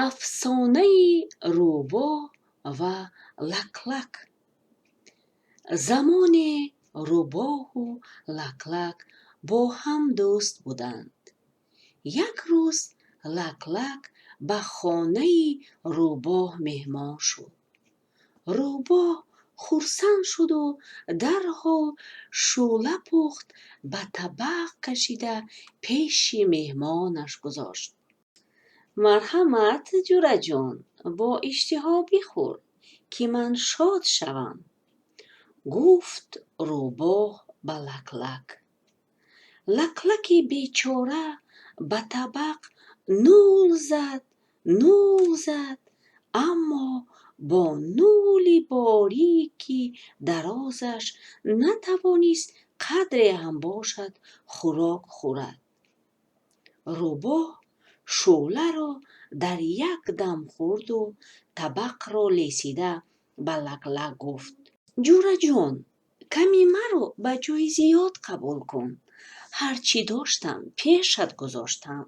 Афсонаи рӯбоҳ ва Лаклак. Замоне рӯбоҳу Лаклак бо ҳам дӯст буданд. Як рӯз Лаклак ба хонаи рӯбоҳ меҳмон шуд. Рӯбоҳ хурсанд шуду дарҳол шӯла пухт, ба табақ кашида пеши меҳмонаш гузошт. «Марҳамат, ҷураҷон, бо иштиҳо бихӯр, ки ман шод шавам», гуфт рӯбоҳ ба Лаклак. Лаклаки бечора ба табақ нӯл зад, нӯл зад, аммо бо нӯли борики дарозаш натавонист қадре ҳам бошад хӯрок хӯрад. Рӯбоҳ шӯларо дар як дам хӯрду табақро лесида ба Лаклак гуфт: «Ҷураҷон, ками маро ба ҷои зиёд қабул кун. Ҳар чӣ доштам, пешат гузоштам.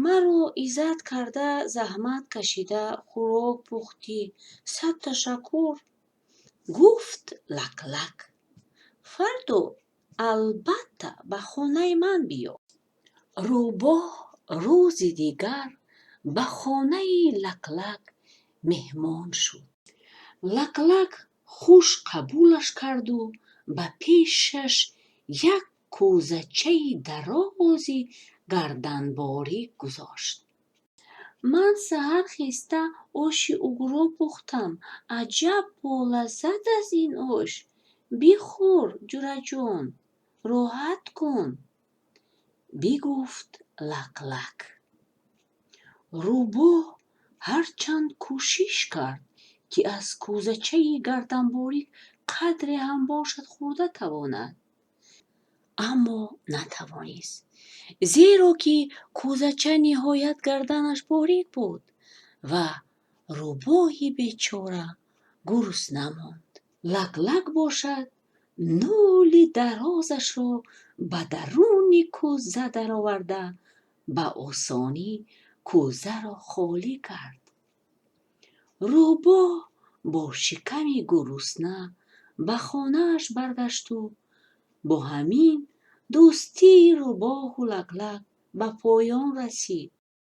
Маро иззат карда, заҳмат кашида хӯрок пухтӣ, сад ташаккур», гуфт Лаклак. «Фардо албатта ба хонаи ман биё». Рӯбоҳ рӯзи дигар ба хонаи Лаклак меҳмон шуд. Лаклак хуш қабулаш карду ба пешаш як кӯзачаи дарози гарданборик гузошт. «Ман саҳар хеста оши угро пухтам. Аҷаб болаззат аст ин ош. Бихӯр, ҷураҷон, роҳат кун», бигуфт Лаклак. Рӯбоҳ ҳарчанд кӯшиш кард, ки аз кӯзачаи гарданборик қадре ҳам бошад хӯрда тавонад, аммо натавонист, зеро ки кӯзача ниҳоят гарданаш борик буд ва рӯбоҳи бечора гурусна монд. Лаклак бошад, нӯли дарозашро ба даруни кӯза дароварда, ба осонӣ кӯзаро холӣ кард. Рӯбоҳ бо шиками гурусна ба хонааш баргашту бо ҳамин дӯстии рӯбоҳу Лаклак ба поён расид.